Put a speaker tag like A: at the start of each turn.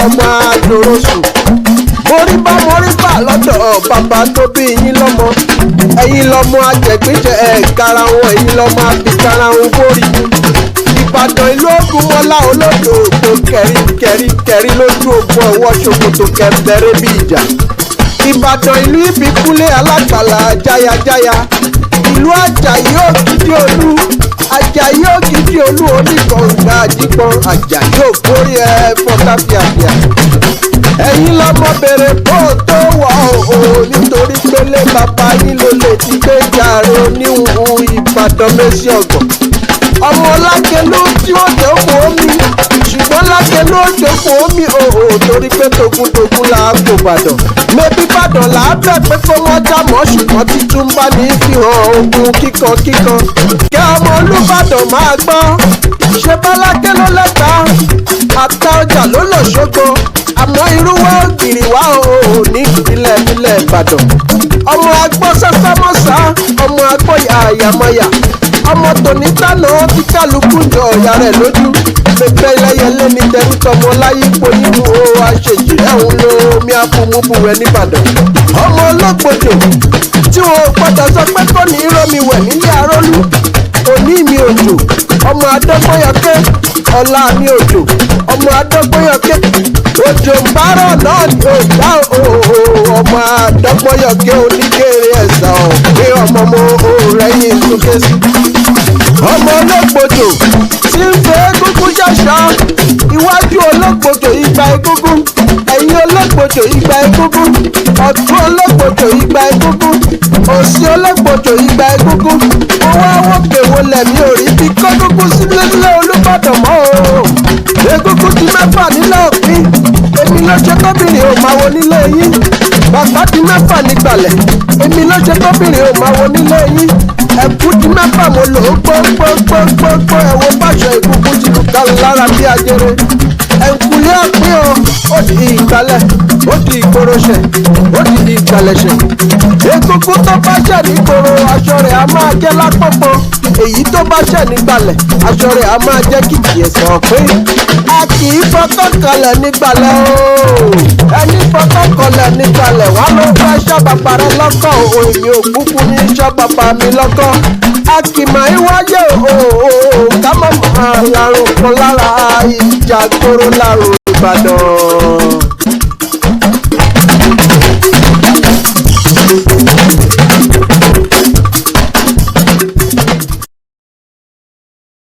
A: Ọmọ àjòròsùn moríbá moríbá lọ́dọ̀ bàbá tó bí yín lọ́mọ. Ẹ̀yin lọ́mọ àjẹgbẹ́jẹ ẹ̀ karahun, ẹ̀yin lọ́mọ àbíkarahun bórí. Ìbàdàn ìlú Ògúnmọ́lá olódò tó kẹrí kẹrí kẹrí lójú ogun, ọwọ́ ṣòkòtò kẹ̀mbẹ̀rẹ̀ bí ìjà. Ìbàdàn ìlú Ìbíkúnlé alágbàlá jáyajáya, ìlú Àjàyí Ògidì Olú, Àjàyí Ògidì Olú oníkọ̀ǹgbà àjípọ̀n, Àjàyí ògbórí ẹ fọ́nká fìàfìà. Ẹ̀yin lọ́mọ bèrè kó tó wọ̀ ọ́, nítorí pélé bàbá yín ló lè ti gbé jàre oníhùn. Ìbàdàn mẹ́sì ọ̀gbọ̀n ọmọ Lákẹlú tí ó jókòó omi, ṣùgbọ́n Lákẹlú ó jókòó omi òhò, torí pé togun-togun là á kó Bàdàn. Mẹbí Bàdàn là á bẹ̀ pé kó wọ́n já mọ́, ṣùgbọ́n títún bá ní fi hàn ogun kíkan kíkan. Kẹ́ ọmọ Olúbàdàn máa gbọ́, ṣe bálákẹ́ ló lẹ́ta àtà ọjà ló lọ ṣógbó, àmọ́ irú wa ògiri wa ò ní ìpínlẹ̀ nílẹ̀ Ìbàdàn. Ọmọ agbọ́ sásámọ́sá, ọmọ agbọ́ yàyàmọ́yà, ọmọ tòní tànà tí kálukú jọ ọ̀yà rẹ̀ lójú. Pẹpẹ ẹlẹ́yẹlé ní tẹrútọmọ láyé ipò nínú o, àṣejì ẹ̀hún ló omi àfọmúbùwẹ̀ nìbàdàn. Ọmọ olóògbòjò tí wọn ò gbọdọ̀ sọ pé kò ní rómi wẹ̀ nílé arólú. Òní mi òjò, ọmọ adọ́gbọ́yọkẹ́, ọ̀la mi òjò, ọmọ adọ́gbọ́yọkẹ́, òjò ń bárọ̀ náà ní òjá òhò. Ọmọ adọ́gbọ́yọkẹ́ oníkéré ẹ̀sà ọ̀ pé ọmọ mo rẹ́yìn sókè sí. Ọmọ olóògbòjò tí ń fẹ́ egúngún ṣẹ̀ṣọ́, iwájú olóògbòjò igba egúngún, ẹ̀yìn olóògbòjò igba egúngún, ọ̀tún olóògbòjò igba egúngún, òsì olóògbòjò igba egúngún. Mo wá wòkè wo lẹ̀mí ò rí bí kọ́gúngún sílé nílé Olúbàdàn mọ́ o. Egúngún ti mẹ́fà nílẹ̀ òpin, èmi ló ṣe kóbìnrin ò máa wo nílé yín. Bàbá ti mẹ́fà nígbàlẹ̀, èmi ló ṣe kóbìnrin ò máa wo nílé yín. Ẹ̀kú ti mẹ́fà, mo lò ó gbóngbóngbóngbó. Ẹ̀wọ̀n báṣọ ìkúkú ti lù ká lára bí ajere. Ẹ̀kúlé ọ̀pín o, ó di ìgbàlẹ̀, ó di ìgboroṣẹ̀, ó di ìgbàlẹ̀ṣẹ̀. Egungun tó bá ṣẹ̀ nígboro, aṣọ rẹ̀ á máa jẹ́ lápọ̀pọ̀. Èyí tó bá ṣẹ̀ nígbàlẹ̀, aṣọ rẹ̀ á máa jẹ́ kìkì ẹ̀sán ọ̀pín. A kì í fọkàn kalẹ̀ nígbàlẹ̀ o. Ẹni fọkàn kalẹ̀ nígbàlẹ̀ wà ló fẹ́ ṣọ́ bàbá rẹ lọ́kọ̀ o. Èmi ò kúkú ní ṣọ́ bàbá mi lọ́kọ̀. A kì máa ń wáyé o, ká má máa larùn kan lára ìjà gbòòrò lárùn Ìbàdàn.